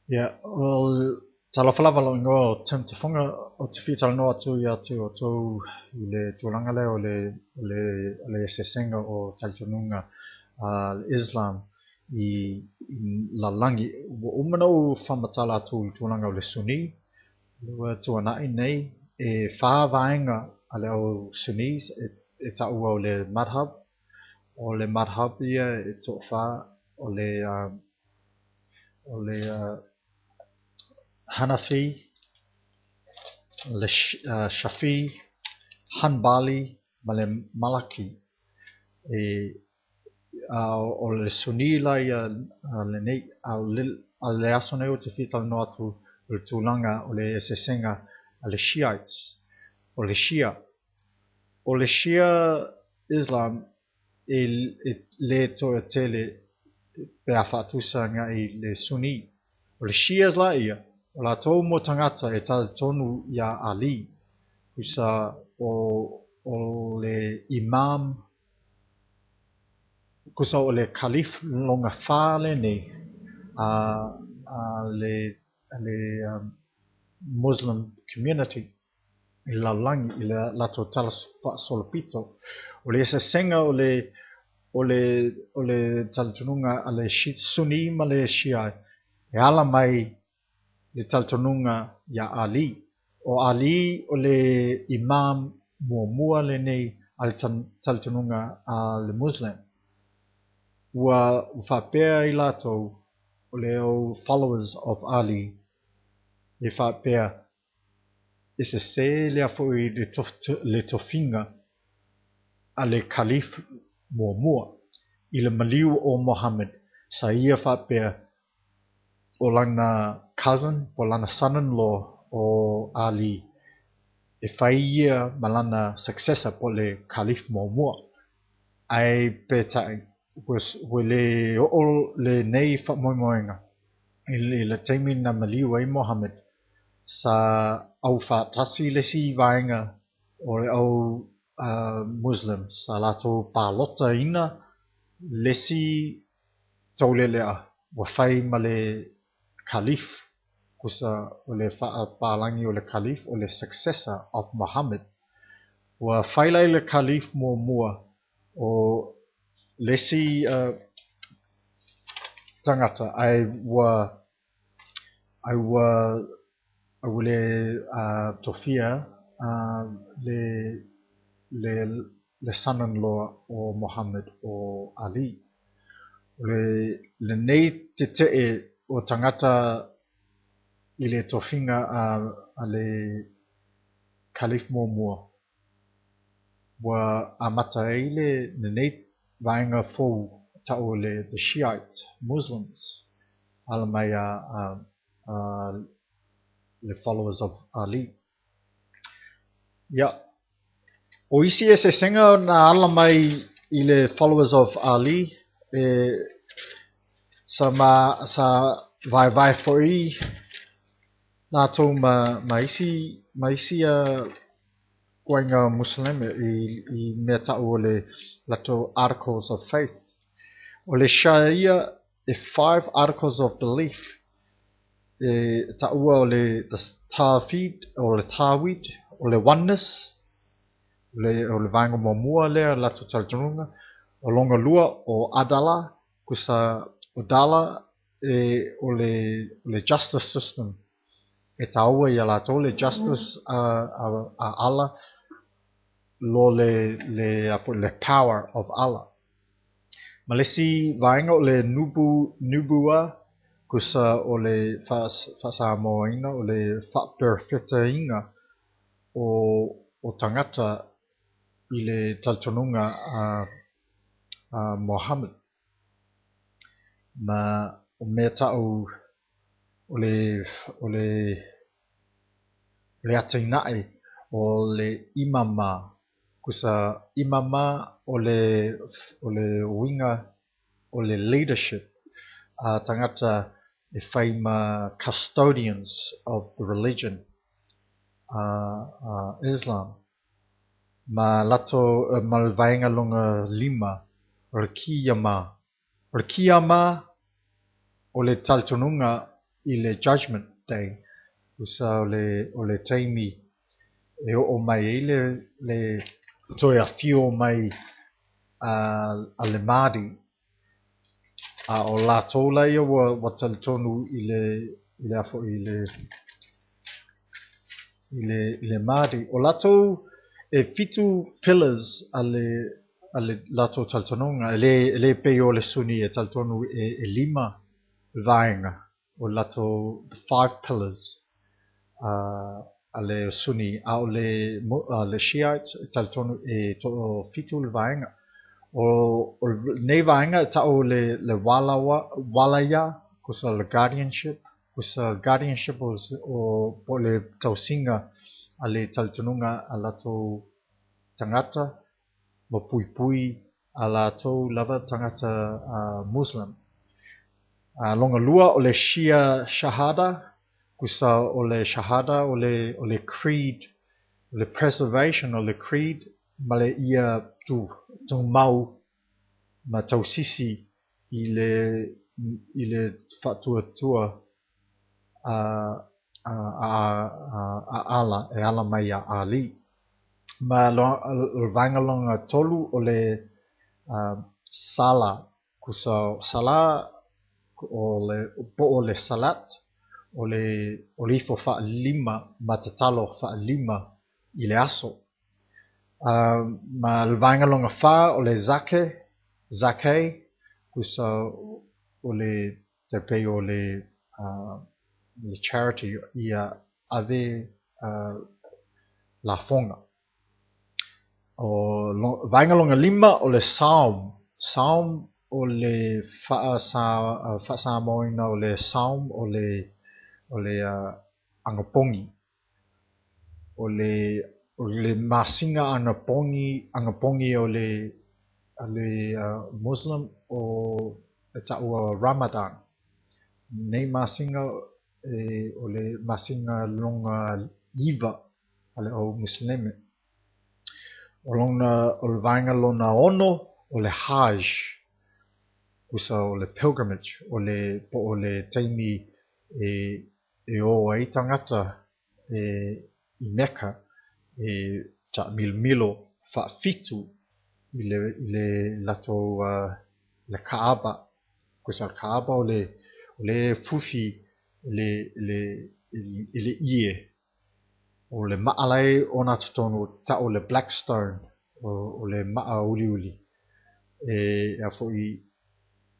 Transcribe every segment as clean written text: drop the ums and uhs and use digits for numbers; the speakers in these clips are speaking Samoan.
Ia, talofa lava lou igoa o Tim Tufuga, ou te fia talanoa atu ia te outou i le tulaga lea o le eseesega o talitonuga a le Islam i lalolagi. Ua uma ona ou faamatala atu i le tulaga o le Sunni, ua tuanai nei e fa vaega a le au Sunnis e taua o le Madhhab. O le Madhhab ia e toafa o le Hanafi, le Shafi, Hanbali ma le Maliki. O le Sunni la ia lenei, a o le aso nei ou te fia talanoa atu i le tulaga o le eseesega a le Shiites, o le Shia. O le Shia Islam e le toatele pe a faatusa agai i le Sunni. O le Shias la ia, o latou mo tagata e talitonu iā Ali, tusa o le Imam, tusa o le Caliph lona fa lenei a le Muslim community i le lalolagi i le latou tala faasolopito. O le eseesega o le talitonuga a le Sunni ma le Shia e ala mai le talitonuga iā Ali. O Ali o le Imam muamua lenei a le talitonuga a le Muslim. Ua faapea i latou o le au followers of Ali e faapea e sese lea foi le tofiga a le Caliph muamua i le maliu o Muhammad sa ia faapea o lana cousin po o lana son-in-law o Ali e fai ia ma lana successor po o le Caliph muamua. Ae peitai ua le oo lenei faamoemoega i le taimi na maliu ai Muhammad sa aufaatasi le isi vaega o le au Muslim sa latou palotaina le isi taulelea ua fai ma le Caliph, tusa o le faapalagi o le Caliph o le successor of Muhammad. Ua fai la i le Caliph muamua o le isi tagata ae ua le tofia le son-in-law o Muhammad o Ali. O lenei tetee o tagata i le tofiga a le Caliph muamua ua amata ai lenei vaega fou tau o le the Shiite Muslims ala mai a le followers of Ali. Ia, o isi eseesega na ala mai i le followers of Ali e sa vaevae foi latou ma isi ituaiga Musuleme i mea tau o le latou articles of faith. O le Shia e 5 articles of belief e taua o le Tawhid, o le Tawhid, o le oneness, o le vaega muamua lea latou talitonuga, o lona lua o Adala, tusa o Dala o le justice system. E taua ia latou le justice a Allah lo le power of Allah. Ma le isi vaega o le Nubua, tusa o le faasamoaina o le faaperefetaina o tagata i le talitonuga a Muhammad. Ma o mea tau o le atinae o le imama, tusa imama o le uiga o le leadership a tagata e fai ma custodians of the religion Islam. Ma latou ma le vaega lona lima o le Qiyama. O le Qiyama o le talitonuga i le Judgement Day, tusa o le taimi e oo mai ai le toe afio mai a le Mahdi. A o latou la ia ua talitonu i le i le a foi i le i le Mahdi. O latou e 7 pillars a le latou talitonuga, e le pei o le Sunni e talitonu e 5 vaega o latou, the 5 pillars a le Sunni, a o le Shiites e talitonu e 7 le vaega. O nei vaega e ta'u le walaya, tusa le guardianship, tusa guardianship o po o le tausiga a le talitonuga a latou tagata ma puipui a latou lava tagata Muslim. Lona lua o le Shia Shahada, tusa o le Shahada o le creed, o le preservation o le creed ma le ia tumau ma tausisi i le faatuatua a Allah e ala mai ia Ali. Ma le vaega lona tolu o le Sala, tusa Sala o le po o le Salat, o le ifo faalima ma tatalo faalima i le aso. Ma le vaega lona fa o le Zakeh, tusa o le te pei o le charity ia ave lafoga. O vaega lona lima o le Saum. Saum o le faasamoaina o le Saum o le anapogi. O le masina anapogi o le Muslim o e ta'ua Ramadan. Nei masina o le masina lona 9 a le au Muslime. O le vaega lona 6 o le Hajj, tusa o le pilgrimage, o le po o le taimi e o ai tagata i Mecca e ta'amilomilo faafitu i le latou le Kaaba. Tusa o le Kaaba o le fufi i le ie o le maa lai ona totonu ta'u le black stone, o le maa uliuli e a foi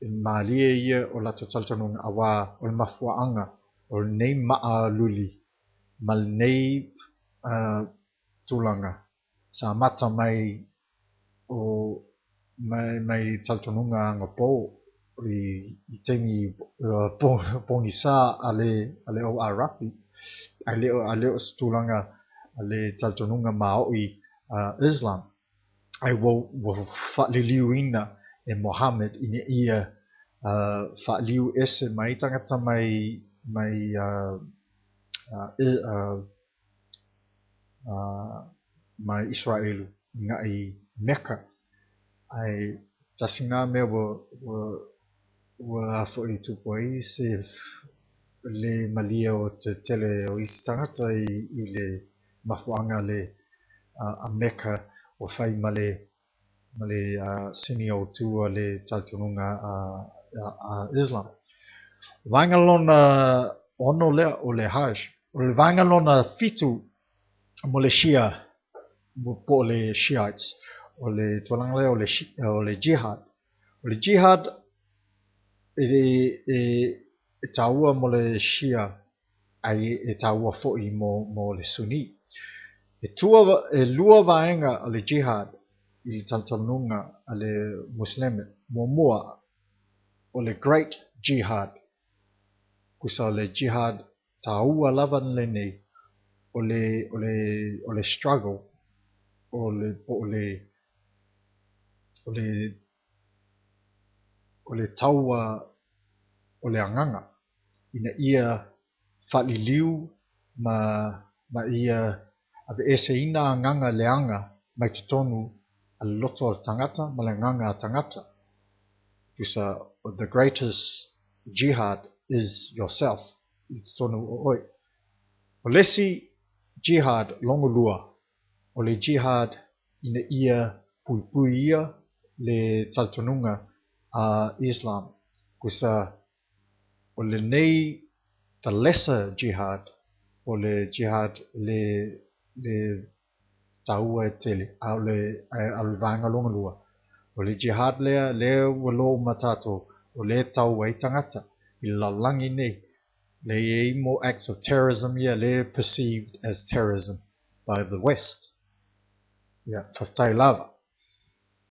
e malie ia o latou talitonuga auā o le mafuaaga o lenei maa luli ma lenei tulaga sa amata mai o mai talitonuga agapō i taimi pogisa a le au Arapi, ae le o se tulaga a le talitonuga mao'i Islam, ai ua faaliliuina e Mohammed ina ia faaliu ese mai tagata mai mai Israelu agai Mecca. Ae tasi lena mea ua foi tupu ai se le malie o te tele o isi tagata i le mafuaaga le a Mecca ua fai ma le sini autu a le talitonuga a Islam. Vaega lona 6 lea o le Hajj. O le vaega lona 7 mo le Shia, po o le Shiites, o le tulaga lea o le Jihad. O le Jihad e taua mo le Shia ai e taua foi mo le Sunni. E lua vaega o le Jihad i le talitonuga a le Muslime. Muamua o le Great Jihad, tusa o le Jihad taua lava lenei o le struggle o le po o le taua o le agaga ina ia faaliliu ma ia aveeseina agaga leaga mai totonu a le loto o le tagata ma le agaga a tagata. Tusa, the greatest jihad is yourself. i totonu o oe. O le isi jihad lona lua, o le jihad ina ia puipuia le talitonuga a Islam. Kusa o lenei the lesser jihad, o le jihad le le taua e tele, a o le a o le vaega lona lua, o le jihad lea lea ua iloa uma e tatou, o lea e tau ai tagata i le lalolagi nei, lea e i ai mo acts of terrorism ia lea e perceived as terrorism by the West. Ia, faafetai lava.